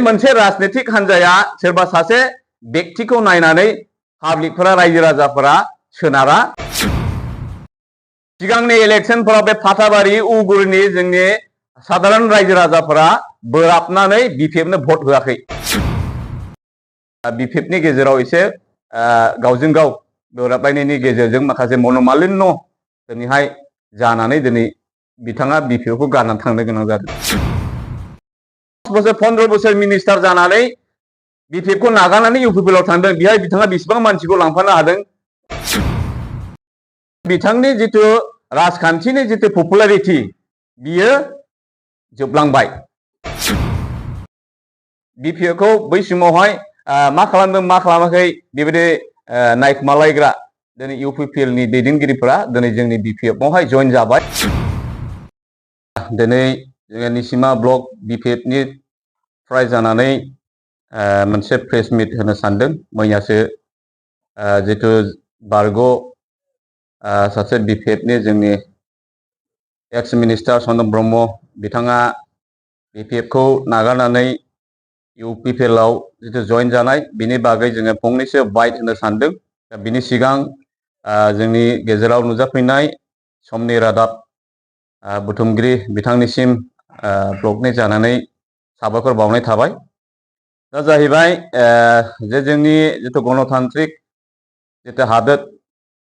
मोनसे राजनीतिक हान्जाया सोरबा सासे व्यक्तिखौ नायनानै पाब्लिकफोरा रायजो राजाफोरा सोनारा। सिगांनि इलेक्शनफोराव बे फाथाबारि उगुरनि जोंनि साधारन रायजो राजाफोरा बोराबनानै बिपिएफनो भट होआखै। बिपिएफनि गेजेराव एसे गावजों गाव बोराबलायनायनि गेजेरजों माखासे मनमालिन्य दिनैहाय जानानै दिनै बिथाङा बिपिएफखौ गारनानै थांनो गोनां जादों। 15 बोसोर मिनिस्टार जानानै बिपिएफखौ नागारनानै इउपिपिएलआव थांदों। बेहाय बिथाङा बेसेबां मानसिखौ लांफानो हादों? बिथांनि जितु राजखान्थिनि जितु पपुलारिटी बियो जोबलांबाय। बिपिएफखौ बै समावहाय मा खालामदों मा खालामाखै बेबायदि नायखोमालायग्रा दिनै इउपिपिएलनि दैदेनगिरिफोरा दिनै जोंनि बिपिएफआवहाय जइन जाबाय। दिनै जोङो निसिमा ब्लक बिपिएफनि फ्राय जानानै मोनसे प्रेस मिट होनो सानदों। मैयासो जितु बारग' सासे बिपिएफनि जोंनि एक्स मिनिस्टार सनम ब्रह्म बिथाङा बिपिएफखौ नागारनानै इउपिपिएलआव जितु जइन जानाय बिनि बागै जोङो फंनैसो बाइट होनो सानदों। बिनि सिगां जोंनि गेजेराव नुजाफैनाय समनि रादाब बुथुमगिरि बिथांनिसिम ब्लकनि जानानै साबायखर बावनाय थाबाय। दा जाहैबाय जे जोंनि जितु गणतान्त्रिक जितु हादोर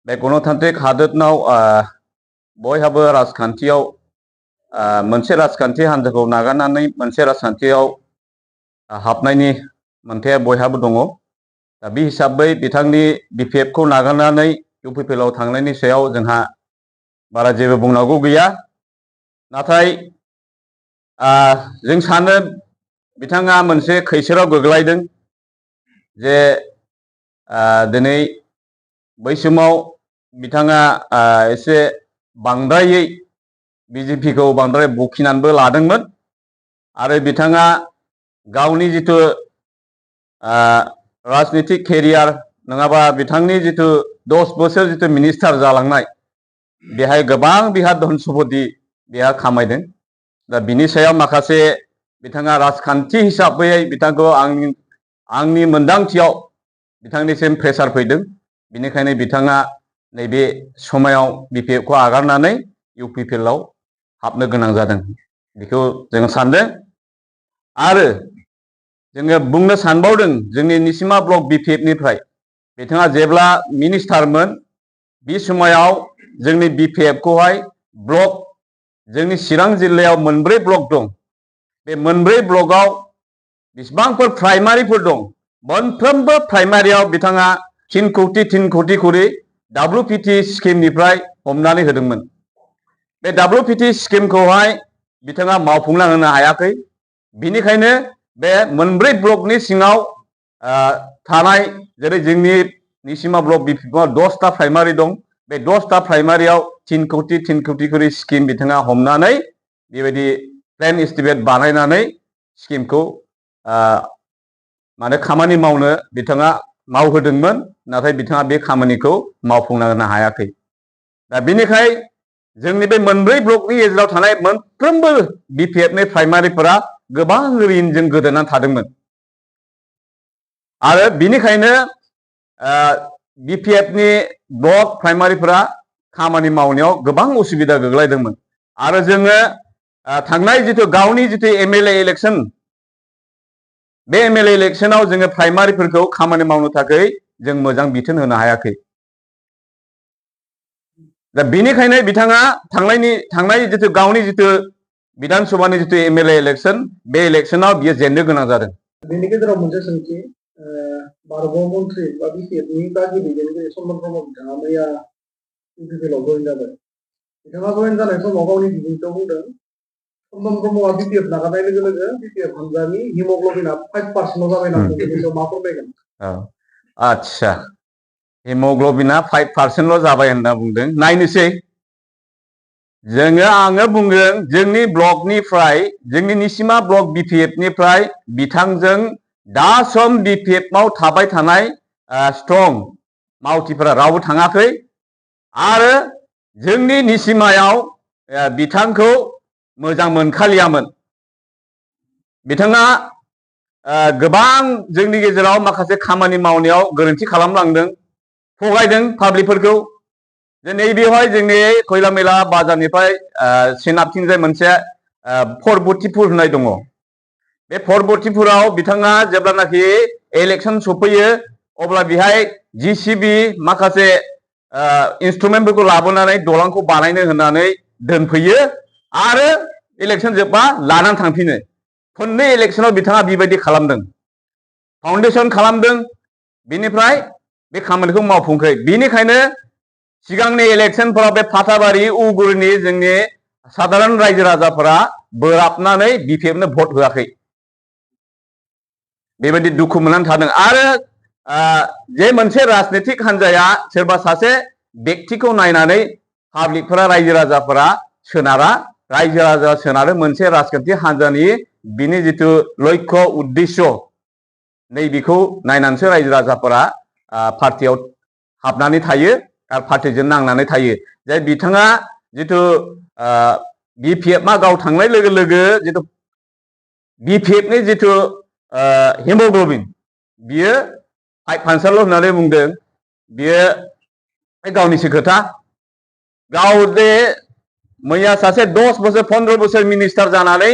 बे गणतान्त्रिक हादोरनाव बयहाबो राजखान्थियाव मोनसे राजखान्थि हान्जाखौ नागारनानै मोनसे राजखान्थियाव हाबनायनि मोनथाया बयहाबो दङ। दा बे हिसाबै बिथांनि बिपिएफखौ नागारनानै इउपिपिएलआव थांनायनि सायाव जोंहा बारा जेबो बुंनांगौ गैया। नाथाय जों सानो बिथाङा मोनसे खैसोराव गोग्लैदों जे दिनै बै समाव बिथाङा एसे बांद्रायै बिजेपिखौ बांद्राय बखिनानैबो लादोंमोन आरो बिथाङा गावनि जितु राजनीतिक केरियार नङाबा बिथांनि जितु 10 बोसोर जितु मिनिस्टार जालांनाय बेहाय गोबां बिहा धन सम्पति बिहा खामायदों। दा बिनि सायाव माखासे बिथाङा राजखान्थि हिसाबै बिथांखौ आंनि मोनदांथियाव बिथांनिसिम प्रेसार फैदों। बिनिखायनो बिथाङा नैबे समायाव बिपिएफखौ आगारनानै इउपिपिएलआव हाबनो गोनां जादों बेखौ जों सानदों। आरो जोङो बुंनो सानबावदों जोंनि निसिमा ब्लक बिपिएफनिफ्राय बिथाङा जेब्ला मिनिस्टारमोन बे समाव जोंनि बिपिएफखौहाय ब्लक जोंनि चिरां जिल्लायाव मोनब्रै ब्लक दं। बे मोनब्रै ब्लकआव बेसेबांफोर प्राइमारिफोर दं मोनफ्रोमबो प्राइमारियाव बिथाङा 3 कौटि करि WPT स्किमनिफ्राय हमनानै होदोंमोन। बे WPT स्किमखौहाय बिथाङा मावफुंना होनो हायाखै। बिनिखायनो बे मोनब्रै ब्लकनि सिङाव थानाय जेरै जोंनि निसिमा ब्लक बिपिएफआव 10टा प्राइमारि दं। बे 10टा प्राइमारियाव 3 कौटि करि स्किम बिथाङा हमनानै बेबायदि प्लेन एस्टिमेट बानायनानै स्किमखौ माने खामानि मावनो बिथाङा मावहोदोंमोन। नाथाय बिथाङा बे खामानिखौ मावफुंना होनो हायाखै। दा बिनिखाय जोंनि बे मोनब्रै ब्लकनि गेजेराव थानाय मोनफ्रोमबो बिपिएफनि प्राइमारिफोरा गोबां ऋणजों गोदोनानै थादोंमोन आरो बिनिखायनो बिपिएफनि ब्लक प्राइमारिफोरा खामानि मावनायाव गोबां उसुबिदा गोग्लैदोंमोन। आरो जोङो थांनाय जितु गावनि जितु एमएलए इलेक्शन बे एमएलए इलेक्शनाव जोङो प्राइमारिफोरखौ खामानि मावनो थाखाय जों मोजां बिथोन होनो हायाखै। दा बेनिखायनो बिथाङा थांनाय जितु गावनि जितु विधान सभानि जितु एमएलए इलेक्शन बे इलेक्शनाव बियो जेननो गोनां जादों। बेनि गेजेराव मोनसे सोंथि बारग' मन्थ्रि बा बिपिएफनि गागि दैदेनगिरि सनम ब्रह्म बिथाङा मैया इउपिपिएलआव जइन जाबाय। बिथाङा जइन जानाय समाव गावनि बिबुंथियाव बुंदों सनम ब्रह्मआ बिपिएफ नागारनाय लोगो लोगो बिपिएफ हानजानि हिमग्लबिना 5% जाबाय होनना बुंदों। बेयाव मा फोरमायगोन? आच्छा हिमग्लबिना 5% जाबाय होनना बुंदों। नायनोसै आङो बुंगोन जोंनि ब्लकनिफ्राय जोंनि निसिमा ब्लक बिपिएफनिफ्राय बिथांजों दा सम बिपिएफआव थाबाय थानाय स्ट्रं मावथिफोरा रावबो थाङाखै आरो जोंनि निसिमायाव बिथांखौ मोजां मोनखालियामोन। बिथाङा गोबां जोंनि गेजेराव माखासे खामानि मावनायाव गोरोन्थि खालामलांदों, थगायदों पाब्लिकफोरखौ। जे नैबेवहाय जोंनि खैलामैला बाजारनिफ्राय सोनाबथिंजाय मोनसे परबतिपुर होननाय दङ। बे परबतिपुराव बिथाङा जेब्लानाखि इलेक्सन सफैयो अब्ला बेहाय जिसिबि माखासे इन्सट्रुमेन्टफोरखौ लाबोनानै दलांखौ बानायनो होननानै दोनफैयो आरो इलेक्सन जोबबा लानानै थांफिनो। खननै इलेक्सनाव बिथाङा बेबायदि खालामदों, फाउन्डेसन खालामदों, बेनिफ्राय बे खामानिखौ मावफुंखै। बेनिखायनो सिगांनि इलेक्सनफोराव बे फाथाबारि उगुरनि जोंनि साधारन रायजो राजाफोरा बोराबनानै बिपिएफनो भट होआखै, बेबायदि दुखु मोननानै थादों। आरो जे मोनसे राजनितिक हान्जाया सोरबा सासे बेक्तिखौ नायनानै पाब्लिकफोरा रायजो राजाफोरा सोनारा, रायजो राजा सोनारो मोनसे राजखान्थि हान्जानि बिनि जिथु लक्ष्य उद्देश्य नैबेखौ नायनानैसो रायजो राजाफोरा पार्टियाव हाबनानै थायो आरो पार्टिजों नांनानै थायो। जे बिथाङा जिथु बिपिएफआ गाव थांनाय लोगो लोगो जिथु बिपिएफनि जिथु हिमग्ल'बिन बियो 5% होननानै बुंदों। बियो गावनिसो खोथा। गाव जे मैया सासे 10 बोसोर 15 बोसोर मिनिस्टार जानानै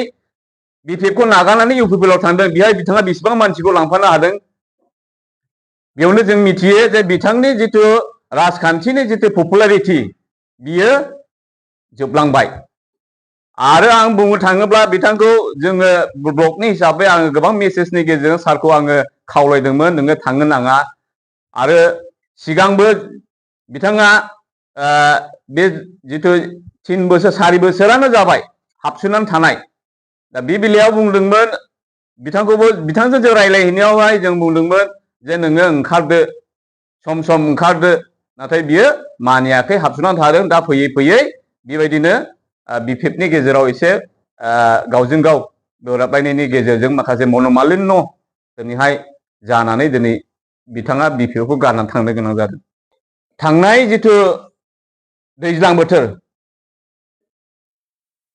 बिपिएफखौ नागारनानै इउपिपिएलआव थांदों, बेहाय बिथाङा बेसेबां मानसिखौ लांफानो हादों। बेयावनो जों मिथियो जे बिथांनि जिथु राजखान्थिनि जिथु पपुलारिटि बियो जोबलांबाय। आरो आं बुंनो थाङोब्ला बिथांखौ जोङो ब्लकनि हिसाबै आङो गोबां मेसेजनि गेजेरजों सारखौ आङो खावलायदोंमोन, नोङो थांनो नाङा। आरो सिगांबो बिथाङा बे जिथु 3 बोसोर 4 बोसोरानो जाबाय हाबसोनानै थानाय। दा बे बेलायाव बुंदोंमोन बिथांखौबो, बिथांजों जों रायज्लायहैनायावहाय जों बुंदोंमोन जे नोङो ओंखारदो, सम सम ओंखारदो। नाथाय बियो मानियाखै, हाबसोनानै थादों। दा फैयै फैयै बेबायदिनो बिपिएफनि गेजेराव एसे गावजों गाव बोराबलायनायनि गेजेरजों माखासे मनमालिन्य दिनैहाय जानानै दिनै बिथाङा बिपिएफखौ गारनानै थांनो गोनां जादों। थांनाय जिथु दैज्लां बोथोर,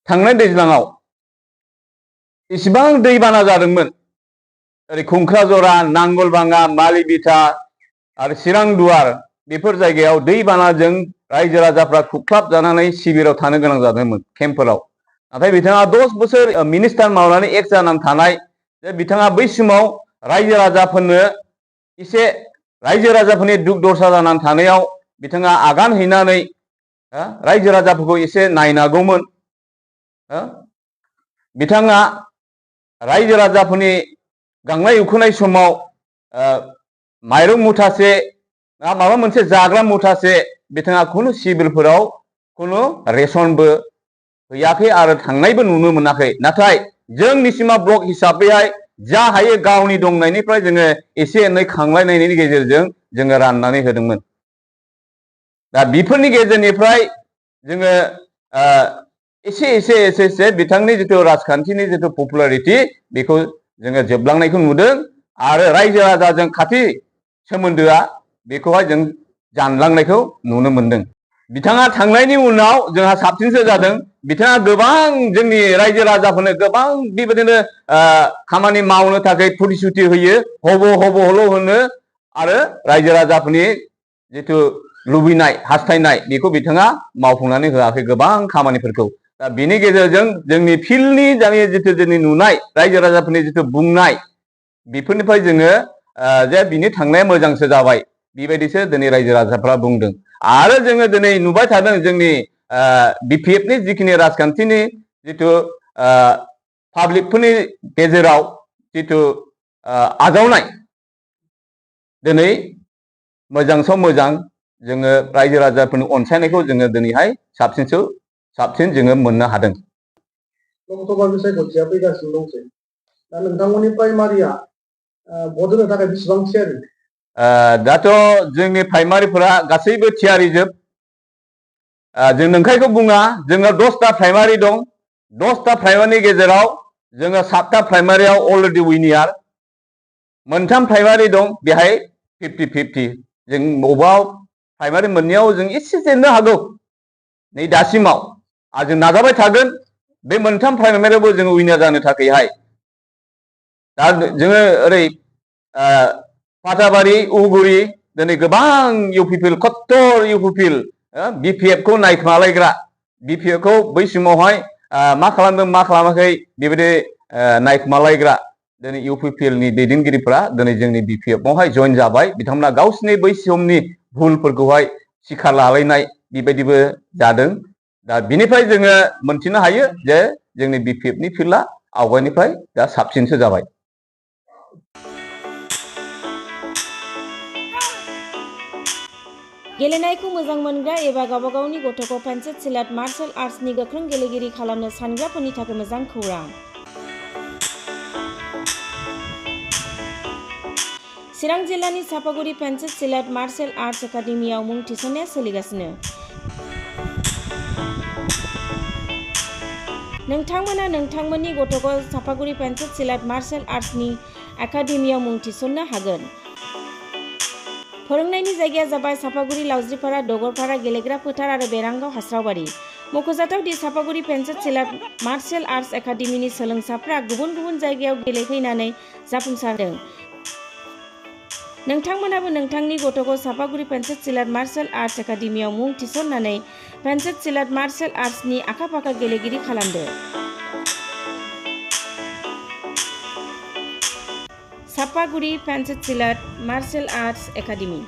थांनाय दैज्लाङाव इसिबां दैबाना जादोंमोन। ओरै खुंख्राजरा, नांगलबाङा, मालिबिथा आरो चिरांदुवार बेफोर जायगायाव दैबानाजों रायजो राजाफ्रा खुख्लाब जानानै शिबिराव थानो गोनां जादोंमोन, केम्पफोराव। नाथाय बिथाङा 10 बोसोर मिनिस्टार मावनानै एक्स जानानै थानाय, जे बिथाङा बै समाव रायजो राजाफोरनो एसे रायजो राजाफोरनि दुख दरसा जानानै थानायाव बिथाङा आगान हैनानै रायजो राजाफोरखौ एसे नायनांगौमोन। बिथाङा रायजो राजाफोरनि गांनाय उखैनाय समाव माइरं मुथासे माबा मोनसे जाग्रा मुथासे बिथाङा खुनु सिभिलफोराव खुनु रेसनबो हैयाखै आरो थांनायबो नुनो मोनाखै। नाथाय जोंनि सिमा ब्लक हिसाबैहाय जा हायो गावनि दंनायनिफ्राय जोङो एसे एनै खांलायनायनि गेजेरजों जोङो राननानै होदोंमोन। दा बेफोरनि गेजेरनिफ्राय जोङो एसे एसे एसे एसे बिथांनि जिथु राजखान्थिनि जिथु पपुलारिटि बेखौ जोङो जोबलांनायखौ नुदों। आरो रायजो राजाजों खाथि सोमोन्दोआ बेखौहाय जों जानलांनायखौ नुनो मोनदों। बिथाङा थांनायनि उनाव जोंहा साबसिनसो जादों। बिथाङा गोबां जोंनि रायजो राजाफोरनो गोबां बेबायदिनो खामानि मावनो थाखाय प्रतिश्रुति होयो, हब' हब' हल' होनो। आरो रायजो राजाफोरनि जिथु लुबैनाय हास्थायनाय बेखौ बिथाङा मावफुंनानै होआखै गोबां खामानिफोरखौ। दा बेनि गेजेरजों जोंनि फिल्डनि जिथु जोंनि नुनाय रायजो राजाफोरनि जिथु बुंनाय बेफोरनिफ्राय जोङो जे बिनि थांनाया मोजांसो जाबाय बेबायदिसो दिनै रायजो राजाफ्रा बुंदों। आरो जोङो दिनै नुबाय थादों जोंनि बिपिएफनि जिखिनि राजखान्थिनि जिथु पाब्लिकफोरनि गेजेराव जिथु आजावनाय, दिनै मोजां सम मोजां जोङो रायजो राजाफोरनि अनसायनायखौ जोङो दिनैहाय साबसिन जोङो मोननो हादों। लोकसभा बिसायख'थिया फैगासिनो दंसै। दा नोंथांमोननि प्राइमारिया भट होनो थाखाय बेसेबां थियारि? दाथ' जोंनि प्राइमारिफोरा गासैबो थियारिजोब। जों नंखायखौ बुङा, जोङो 10टा प्राइमारि दं। 10टा प्राइमारिनि गेजेराव जोङो 7टा प्राइमारियाव अलरेडि उइनियार, 3 प्राइमारि दं बेहाय 50-50। जों बबेबा प्राइमारि मोननायाव जों एसे जेननो हागौ नै दासिमाव। आरो जों नाजाबाय थागोन बे 3 प्राइमारियावबो जोङो उइनार जानो थाखायहाय। दा जोङो ओरै पाटाबारि उगुरि दिनै गोबां इउपिपिएल कत्तर इउपिपिएल बिपिएफखौ नायखोमालायग्रा बिपिएफखौ बै समावहाय मा खालामदों मा खालामाखै बेबायदि नायखोमालायग्रा दिनै इउपिपिएलनि दैदेनगिरिफ्रा दिनै जोंनि बिपिएफआवहाय जइन जाबाय बिथांमोना गावसिनि बै समनि भुलफोरखौहाय सिखार लालायनाय बेबायदिबो जादों दा बिनिफ्राय जोङो मोनथिनो हायो जे जोंनि बिपिएफनि फिल्डआ आवगायनिफ्राय दा साबसिनसो जाबाय। गेलेनायखौ मोजां मोनग्रा एबा गावबा गावनि गथ'खौ पेन्सिल सिलाट मार्शल आर्ट्सनि गोख्रों गेलेगिरि खालामनो सानग्राफोरनि थाखाय मोजां खौरां। चिरां जिल्लानि सापागुरि पेन्सिल सिलाट मार्शल आर्ट्स एकाडेमियाव मुं थिसननाया सोलिगासिनो। नोंथांमोना नोंथांमोननि गथ'खौ सापागुरि पेन्सिल सिलाट मार्शल आर्ट्सनि एकाडेमियाव मुं थिसननो हागोन। फोरोंनायनि जायगाया जाबाय सापागुरि लावज्रिपारा दगरपारा गेलेग्रा फोथार आरो बेरांगाव हास्रावबारि। मख'जाथाव दि सापागुरि पेन्सिल सिलाट मार्शल आर्ट्स एकाडेमिनि सोलोंसाफ्रा गुबुन गुबुन जायगायाव गेलेहैनानै जाफुंसारदों। नोंथांमोनाबो नोंथांनि गथ'खौ सापागुरि पेन्सिल सिलाट मार्शल आर्ट्स एकाडेमियाव मुं थिसननानै पेन्सिल सिलाट मार्शल आर्ट्सनि आखा-फाखा गेलेगिरि खालामदो। Sapaguri pencil सिलाट martial arts academy.